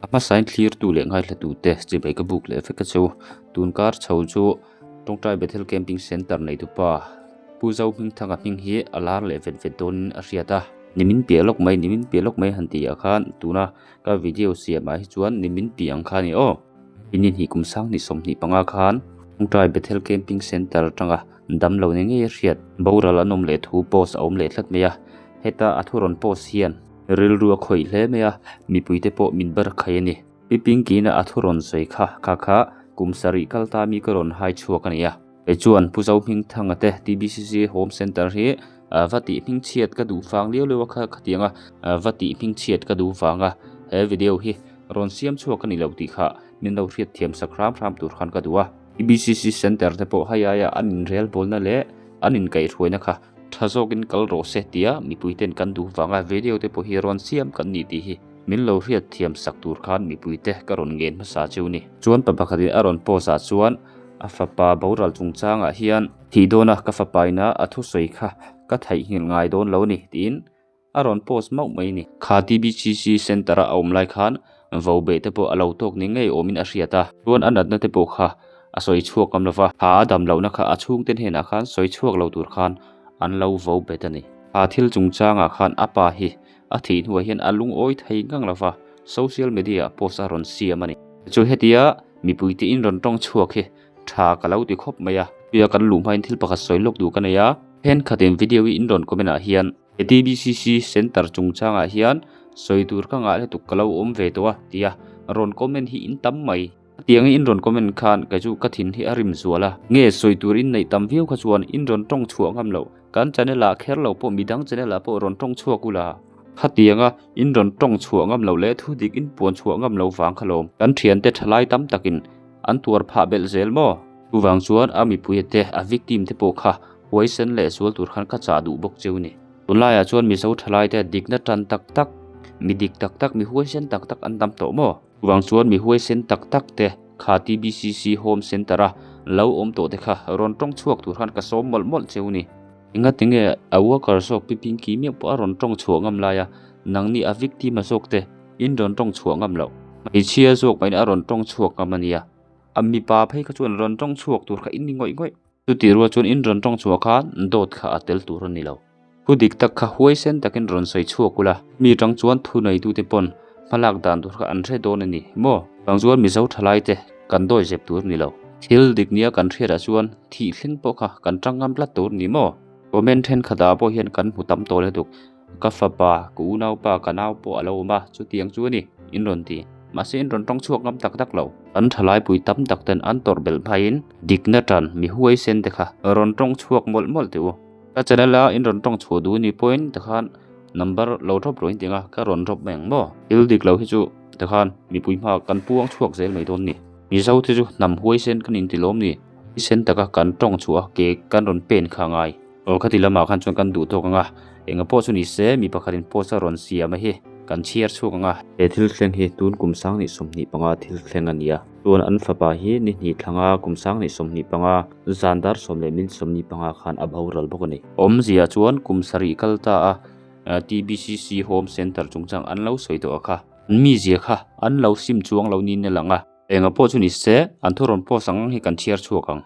A hmasain thlirtu leh ngaithlatute chibai ka buk leh vek a chu. Tunkar chho chu Tawngtai Bethel Camping Centre neitupa Pu Zohmingthanga hming hi a lar leh vet vet dawnin a hriat a. Nimin piah lawk mai, nimin piah lawk mai han tih ah khan tuna ka video siamah hi chuan nimin piah ang kha a ni aw. Ini hnih kum sanghnih 25 khan Tawngtai Bethel Camping Centre atanga damlo ni ngei a hriat boral an awm leh thu post a awm leh tlat mai a. Heta a thu rawn post hian rilru a khawih hle mai a, mipuite pawh min ber khai a ni. Pi Pinky-na a thu rawn sawi kha kha kha kum sarih kal ta mi ka rawn hai chhuak a ni a. Kei chuan Pu Zohmingthanga te TBCC Home Centre hi va tih hmingchhiat ka duh vang liau liau a kha khatiang a, va tih hmingchhiat ka duh vang a, he video hi rawn siam chhuak a ni lo tih kha min lo hriat thiam sak hram hram tur khan ka duh a. TBCC Centre te pawh hei aia an inrelbawlna leh an inkaihhruaina kha tha zawkin kal rawh se tia mipuiten kan duh vanga video te pawh hi rawn siam kan ni tih hi min lo hriat thiam sak tur khan mipuite ka rawn ngen hmasa cheu ni. Chuan pa pakhatin a rawn post ah chuan a fapa boral chungchangah hian thih dawna ka fapa ina a thusawi kha ka theihnghilh ngai dawn lo ni tiin A rawn post mauh mai ni. Kha TBCC Centre a a awm lai khan vo beh te pawh a lo tawk ni ngei awmin a hriat a. Chuan a natna te pawh kha a sawi chhuak ngam lova, kha a dam lohna kha a chhungte hnenah khan sawi chhuak lo tur khan an lo vo bet a ni. Kha thil chungchangah khan a pa hi a thih hnuah hian a lungawi thei ngang lova, social media ah post a rawn siam a ni. Chu hetia mipuite in rawn tawng chhuak hi tha ka lo ti khawp mai a. Puia kan luh hmain thil pakhat sawi lawk duh ka nei a, thenkhatin video hi in rawn comment ah hian He TBCC Centre chungchangah hian sawi tur ka ngah lutuk ka lo awm ve tawh a tia rawn comment hi in tam mai. Hetiangin in rawn comment khan kei chu ka thin hi a rim zual a. Nge sawi tur in neih tam viau kha chuan in rawn tawng chhuah ngam loh. Kan channel ah kher lo pawh midang channel ah pawh rawn tawng chhuak ula. Khatianga in rawn tawng chhuah ngam loh leh thu dik in puan chhuah ngam loh vang kha lawm. Kan thiante thalai tam takin an tuar phah belh zel maw? Chuvang chuan a mipuia te a victim te pawh kha Huaisen leh sual tur khan ka chah duh bawk cheu ni. Tunlaiah chuan Mizo thalaite dikna tan tak tak, mi dik tak tak, mi huaisen tak tak an tam tawh maw? Chuvang chuan mi huaisen tak tak te kha TBCC Home Centre a lo awm tawh te kha rawn tawng chhuak tur khan ka sawm mawlh mawlh cheu ni. Engatinge a worker zawk Pi Pinky miah pawh a rawn tawng chhuah ngam lai a, nangni a victim a zawk te in rawn tawng chhuah ngam loh. Hmeichhia zawk mahin a rawn tawng chhuak ngam a nia. A mipa phei kha chuan rawn tawng chhuak tur kha in ni ngawih ngawih. Chutih rual chuan in rawn tawng chhuah khan dawt kha a tel tur a ni lo. Thu dik tak kha huaisen takin rawn sawi chhuak ula, mi tang chuan thu neitute pawn hmalak dan tur kha an hre dawn a ni maw? Chuvang chuan Mizo thalaite kan dawi zep tur a ni lo. Thil dik nia kan hriatah chuan thih thleng pawh kha kan tang ngam tlat tur a ni maw? Comment thenkhatah pawh hian kan hmu tam tawh lutuk. Ka fapa, ka unaupa, ka nau pawh a lo awm a, chutiang chu a ni, in rawn ti. Mahse in rawn tawng chhuak ngam tak tak lo. An thalaipui tam tak ten an tawrh belh hmain dikna tan mi huaisen te kha rawn tawng chhuak mawlh mawlh teh u. Ka channel a in rawn tawng chhuah duh ni pawhin tikhan number lo drop rawh in ti ang a, ka rawn drop mai ang maw? Thil dik lo hi chu tikhan mipui hma kan puang chhuak zel mai dawn ni. Mizo te chu hnam huaisen kan inti lawm ni? Huaisen taka kan tawng chhuah a ke kan rawn pen kha a ngai. Aw khati lamah khan chuan kan duh tawk ang a, enga pawh chu ni se mi pakhatin post a rawn siam a hi kan chhiar chhuak ang a. He thil thleng hi tun kum 2025 thil thleng a ni a, chuan an fapa hi ni hnih thlanga kum 2025 zan dar sawm leh min 45 khan a boral bawk a ni. Awmzia chuan kum sarih kal ta a TBCC Home Centre chungchang an lo sawi tawh a kha, an mizia kha an lo sim chuang lo niin a lang a, enga pawh chu ni se an thu rawn post ang ang hi kan chhiar chhuak ang.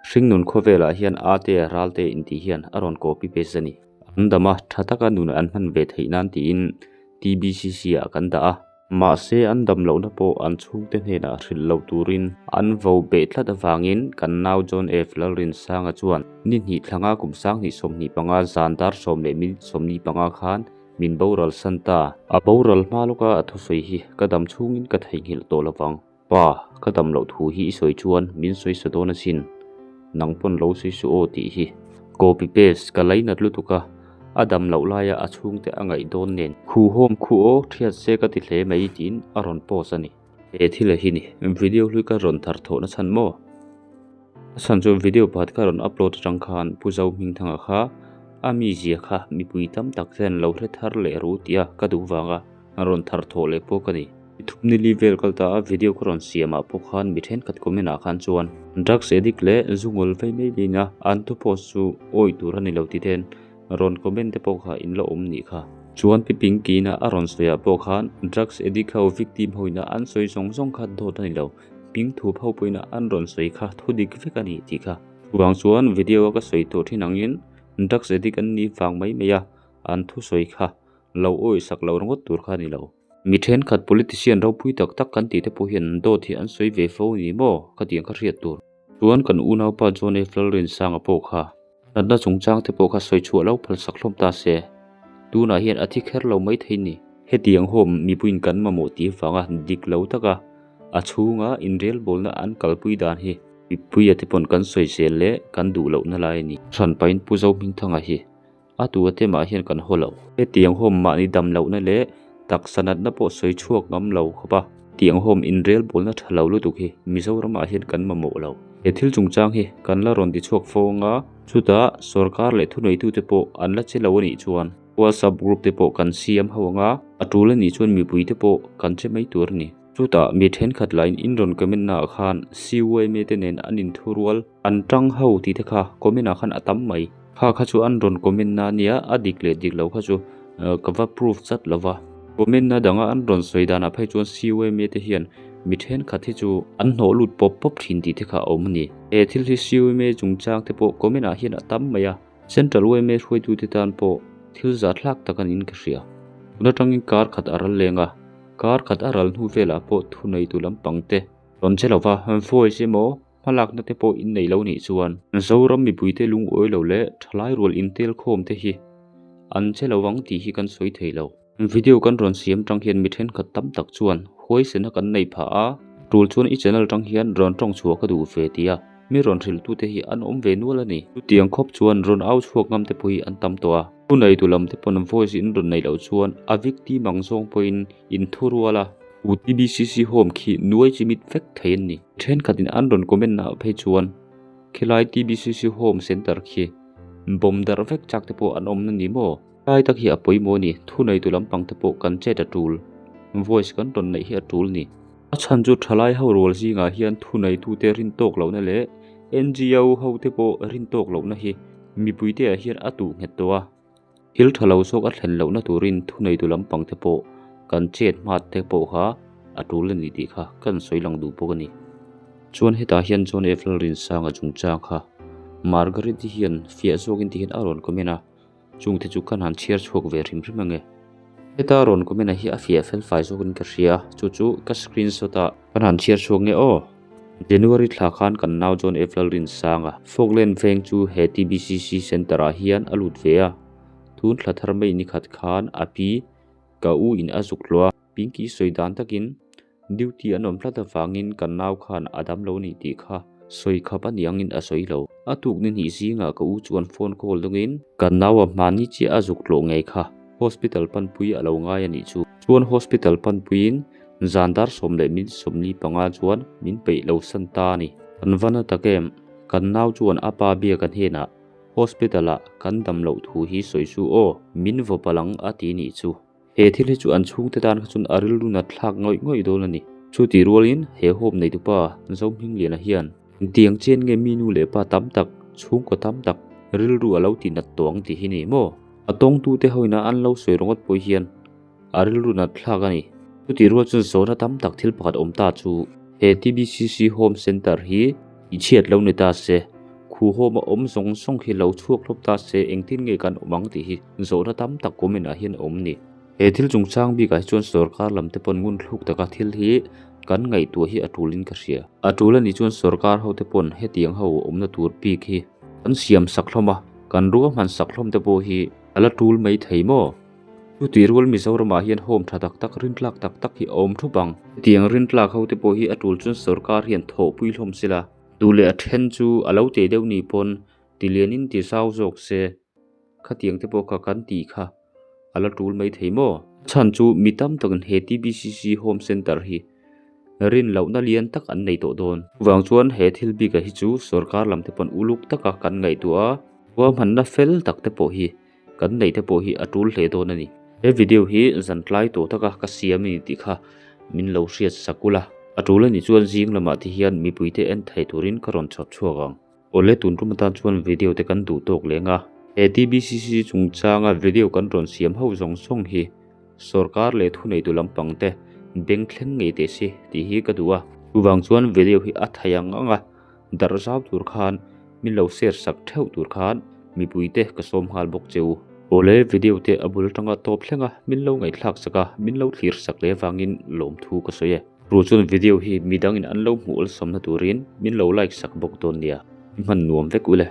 Hringnun khawvelah hian a te ral te intih hian a rawn copy paste a ni. An dam a, tha taka nun an hman ve theih nan tiin TBCC ah kan dah a. Mahse an dam lohna pawh an chhungte hnenah hrilh loh turin an vo beh tlat avangin kan nau John F. Lalrinsanga chuan ni hnih thlanga kum 2025 zan dar sawm leh minute 45 khan min boral san ta. A boral hma lawka a thusawi hi ka dam chhungin ka theihnghilh tawh lovang. Pa, ka dam loh thu hi i sawi chuan min sawi sa dawn asin, nang pawn lo sawi suh aw tih hi. Copy paste ka lainat lutuk a, a dam loh laia a chhungte a ngaih dawn nen. Khuhawm khu aw, thiat se ka ti hle mai tiin a rawn post a ni. He thil a hi ni, video hlui ka rawn thar thawhna chhan maw? A chhan chu video pakhat ka rawn upload atang khan Pu Zohmingthanga kha a mizia kha mipui tam tak hian lo hre thar leh ru tia ka duh vanga rawn thar thawh leh pawh ka ni. Thupni li vel kal ta a video ka rawn siam ah pawh khan mi thenkhat comment ah khan chuan drugs addict leh zu ngawl vei mai lin a an thu post chu awih tur a ni lo ti ten rawn comment te pawh kha in la awm nih kha. Chuan Pi Pinky-na a rawn sawiah pawh khan drugs addict ho victim hoina an sawi zawng zawng kha dawt a ni lo, hming thup ho pawhin an rawn sawi kha thu dik vek a ni tih kha. Chuvang chuan video a ka sawi tawh thin angin drugs addict an nih vang mai mai a an thusawi kha lo awihsak lo ringawt tur kha a ni lo. Mi thenkhat politician ropui tak tak kan tih te pawh hian dawt hi an sawi ve fo a ni maw? Khatiang kha hriat tur. Chuan kan unaupa John F. Lalrinsanga pawh kha natna chungchang te pawh kha sawi chhuah lo phalsak hlawm ta se, tunah hian a thi kher lo mai thei ni. Hetiang home mipuiin kan mamawh tih vanga dik lo taka a chhunga inrelbawlna an kalpui dan hi mipuia te pawn kan sawisel leh kan duh lohna lai a ni. Hranpain Pu Zohmingthanga hi A tu a temah hian kan haw lo. Hetiang home mahni dam lohna leh taksa natna pawh sawi chhuak ngam lo khawp a. Tiang home inrel bawlna tha lo lutuk hi Mizoramah hian kan mamawh lo. He thil chungchang hi kan la rawn ti chhuak fo anga, chutah sorkar leh thuneitute pawh an la che lo a nih chuan WhatsApp group te pawh kan siam ho anga, a tul a nih chuan mipui te pawh kan che mai tur a ni. Chutah mi thenkhat lain in rawn comment naah khan CYMA te nen an inthurual an tang ho tih te kha comment ah khan a tam mai. Kha kha chu an rawn comment na ania, a dik leh dik lo kha chu ka va proof chat lo va. Comment na danga an rawn sawi danah phei chuan CYMA te hian mi thenkhat hi chu an hnawh lut pawp pawp thin tih te kha a awm a ni. He thil hi CYMA chungchang te pawh comment ah hian a tam mai a, Central YMA hruaitute tan pawh thil zathlak tak a niin ka hria. Tun atangin kar khat a ral leng a, kar khat a ral hnu velah pawh thuneitu lampang te rawn che lova voice emaw hmalakna te pawh in nei lo nih chuan Zoram mipuite lungawi lo leh thalai rual intel khawm te hi an che lovang tih hi kan sawi thei lo. Video kan rawn siam tang hian mi thenkhat tam tak chuan huaisena kan nei phah a, tul chuan i channel tang hian rawn tawng chhuah ka duh ve tia mi rawn hrilh tute hi an awm ve nual a ni. Chutiang khawp chuan rawn au chhuak ngam te pawh hi an tam tawh a, thu neitu lam te pawn voice in rawn neih loh chuan a victim ang zawng pawhin in thu rual a, U TBCC home khi nuai chi mit vek thei an ni. Thenkhat in an rawn comment na ah phei chuan khilai TBCC home center khi bomb darh vek chak te pawh an awm na ni maw? Lai tak hi a pawimawh a ni, thuneitu lampang te pawh kan chet a tul, voice kan rawn neih hi a tul ni. A chhan chu thalai ho rual zingah hian thuneitute rin tawk lohna leh NGO ho te pawh rin tawk lohna hi mipuite ah hian a tuh nghet tawh a. Thil tha lo zawk a thlen lohna turin thuneitu lampang te pawh kan chet hmat te pawh kha a tul a ni tih kha kan sawi lang duh bawk a ni. Chuan hetah hian John F Lalrinsanga chungchang kha Margaret-i hian fiah zawkin ti hian a rawn comment a. Chungte chu kan han chhiar chhuak ve hrim hrim ange. Heta rawn comment a hi a fiah fel fai zawkin ka hria, chu chu ka screenshot a kan han chhiar chhuak nge aw. January thla khan kan nau John F Lalrinsanga Falkland veng chu he TBCC Centre ah hian a lut ve a, tun thla thar mai nikhat khan a pi ka u in a zuk hlawh a, Pinky sawi dan takin Duty an awm tlat avangin kan nau khan a dam lo ni tih kha sawi khap a ni angin a sawi lo. A tuk ni hnih zingah ka u chuan phone call dawngin kan nau a hmani chiah a zuk tlawh ngei kha hospital panpui a lo ngai a nih chu. Chuan hospital panpuiin zan dar sawm leh min sawmli panga chuan min peih lo san ta a ni. Kan va na tak em? Kan nau chuan a pa biak a hnenah hospital ah kan dam loh thu hi sawi su aw, min vaw palh ang a ti nih chu. He thil hi chu an chhungte tan kha chuan a rilru nat thlak ngawih ngawih dawn a ni. Chutih rualin he home neitupa Zohmingliana hian engtiang chen nge mi nu leh pa tam tak, chhungkaw tam tak rilru a lo ti nat tawh ang tih hi ni maw? A tawngtute hoina an lo sawi ringawt pawh hian a rilru nat thlak a ni. Chutih rual chuan zawhna tam tak thil pakhat awm ta chu he TBCC Home Centre hi i chhiat lo ni ta se, khu home a awm zawng zawng khi lo chhuak hlawp ta se engtin nge kan awm ang tih hi zawhna tam tak comment ah hian a awm ni. He thil chungchang bikah hi chuan sorkar lam te pawn ngun thluk taka thil hi kan ngaihtuah hi a tulin ka hria. A tul a nih chuan sorkar ho te pawn hetiang ho awmna tur bik hi kan siam sak hlawm a, kan ruahman sak hlawm te pawh hi a la tul mai thei maw? Chutih rual Mizoramah hian home tha tak tak, rintlak tak tak hi a awm thup ang. Hetiang rintlak ho te pawh hi a tul chuan sorkar hian thawhpui hlawm sela. Duh leh a then chu a lo teh deuh ni pawn tilianin ti zau zawk se, khatiang te pawh kha kan tih kha a la tul mai thei maw? A chhan chu mi tam takin he TBCC Home Centre hi rin lohna lian tak an nei tawh dawn. Chuvang chuan he thil bika hi chu sorkar lam te pawn uluk taka kan ngaihtuah a, ruahmanna fel tak te pawh hi Kan neih te pawh hi a tul hle dawn a ni. He video hi zan tlai tawh taka ka siam a ni tih kha min lo hriat sak ula. A tul a nih chuan zing lamah te hian mipuite en thei turin ka rawn chhawp chhuak ang. Awle tun tum atan chuan video te kan duh tawk leng a. He TBCC chungchanga video kan rawn siam ho zawng zawng hi Sorkar leh thuneitu lampang te beng thleng ngei teh se tih hi ka duh a. Chuvang chuan video hi a thei ang ang a, darh zau tur khan min lo share sak theuh tur khan mipui te ka sawm nghal bawk che u. Awle video te a bul atanga tawp thleng a, min lo ngaihthlak sak a, min lo thlir sak leh avangin lawmthu ka sawi e. Ru chuan video hi midangin an lo hmuh awlsawmna turin min lo like sak bawk dawn nia. I hman nuam vek ule.